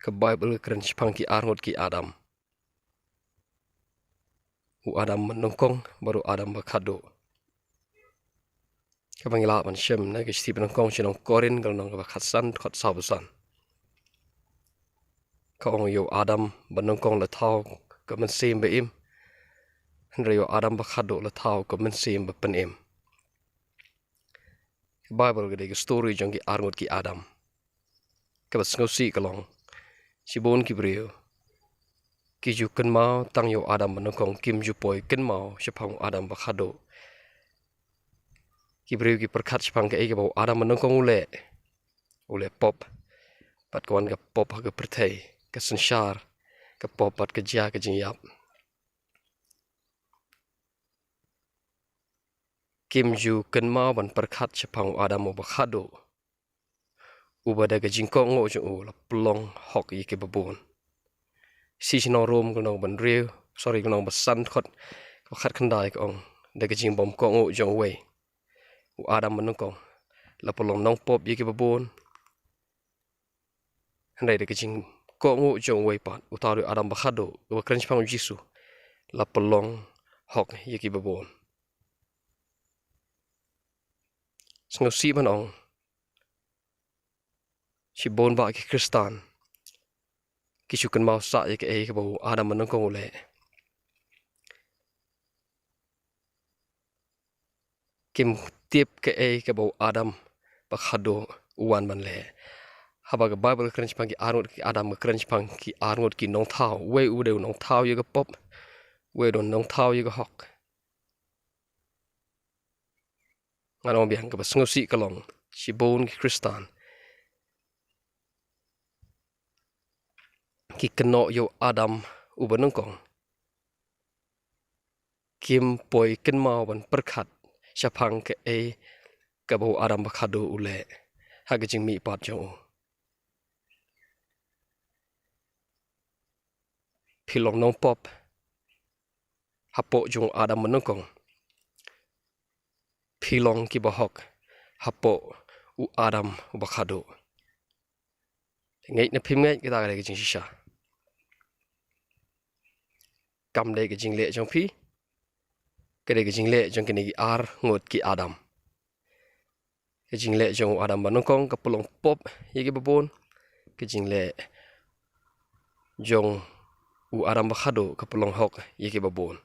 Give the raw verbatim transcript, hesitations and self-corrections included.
Ka Baibl ka kren shaphang ki arngut ki Adam. U Adam ba nyngkong bad u Adam ba khatduh. Kaba ngi lah ban shem na ka shithi ba nyngkong sha nong Korinth ka lynnong kaba khatsan, dkhot sawphew san. Ka ong ïa u Adam ba nyngkong la thaw ka mynsiem ba im. Hynrei ïa u Adam ba khatduh la thaw ka mynsiem ba pynim. Ka Baibl ka dei ka story jong ki arngut ki Adam. Kaba sngewsih ka long, shibun ki briew ki ju kynmaw tang ïa u Adam ba nyngkong, kim ju poi kynmaw shaphang u Adam ba khatduh. Ki briew ki pyrkhat shaphang kaei kaba u Adam ba nyngkong u leh. U leh pop, bad ka wan ka pop ha ka pyrthei, ka synshar, ka pop bad ka jia ka jingïap. Kim ju kynmaw ban pyrkhat shaphang u Adam uba khatduh, uba da ka jingkohnguh jong u la pynlong hok ïa kiba bun. Shithi sha nong Rom ka lynnong ba hynriew, sorry, ka lynnong ba san, dkhot kaba khatkhyndai ka ong, da ka jingbymkohnguh jong uwei, u Adam ba nyngkong, la pynlong nongpop ïa kiba bun. Hynrei da ka jingkohnguh jong uwei pat, uta u Adam ba khatduh, uba kren shaphang u Jisu, la pynlong hok ïa kiba bun. Sngewsih ban ong, shibun bah ki Khristan ki shu kynmaw sah ïa kaei kaba u Adam ba nyngkong u leh. Kim tip kaei kaba u Adam ba khatduh u wan ban leh. Haba ka Baibl ka kren shaphang ki arngut ki Adam, ka kren shaphang ki arngut ki nongthaw. Uwei u dei u nongthaw ïa ka pop, uwei u dei u nongthaw ïa ka hok. Ngan ong biang, kaba sngewsih ka long, shibun ki Khristan ki kynnoh ïa u Adam uba nyngkong, kim poi kynmaw ban pyrkhat shaphang kaei kaba u Adam ba khatduh u leh ha ka jingmihpat jong u. Phi long nongpop hapoh jong u Adam ba nyngkong, phi long kiba hok hapoh u Adam uba khatduh. Ngeit ne phim ngeit, kata ka dei ka jingshisha. Kam dei ka jingleh jong phi, ka dei ka jingleh jong kine ki arngut ki Adam. Ka jingleh jong u Adam ba nyngkong ka pynlong pop ïa kiba bun. Ka jingleh jong u Adam ba khatduh ka pynlong hok ïa kiba bun.